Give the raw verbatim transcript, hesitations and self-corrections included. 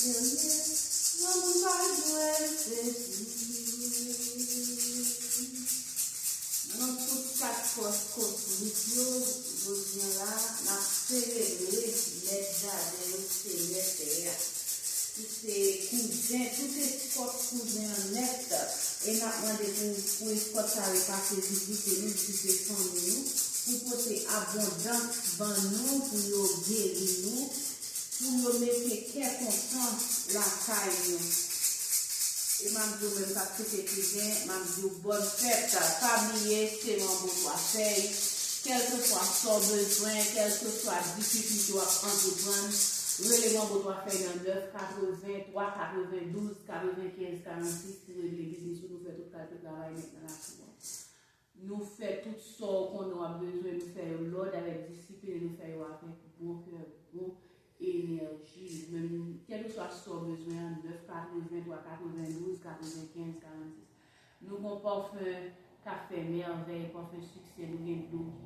Serye, yon moun pa jwe sezi. Nan tout kat fòs kosmik yo, jodi a la, n ap selebre mèt jaden yo, senyè tè a. Tout se kouzen, tout se fòs kouzen an nèt. E n ap mande pou, pou eskòt sa yo pase vizite nou, vizite fanmi nou, pou pote abondans ban nou, pou yo geri nou, pou yo mete kè kontan lakay nou. E m ap di w menm k ap fete kouzen, m ap di w bòn fèt. Pa bliye, se manbo twa fèy. Kèlkeswa sa w bezwen, kèlkeswa difikilte w ap antreprann, rele manbo twa fèy nan nèf katreven twa katrevendouz katrevenkenz karannsis pou regle biznis ou. Nou fè tout kalite travay nèt nan lakou an. Nou fè tout sa w konnen w ap bezwen, nou fè yo lòd avèk disiplin, nou fè yo avèk bon kè, bon enèji. Menm, kèlkeswa sa w bezwen an, nèf katreven twa katrevendouz katrevenkenz karannsis. Nou gon pafen k ap fè mèvèy, pafen siksè, nou gen dlo ki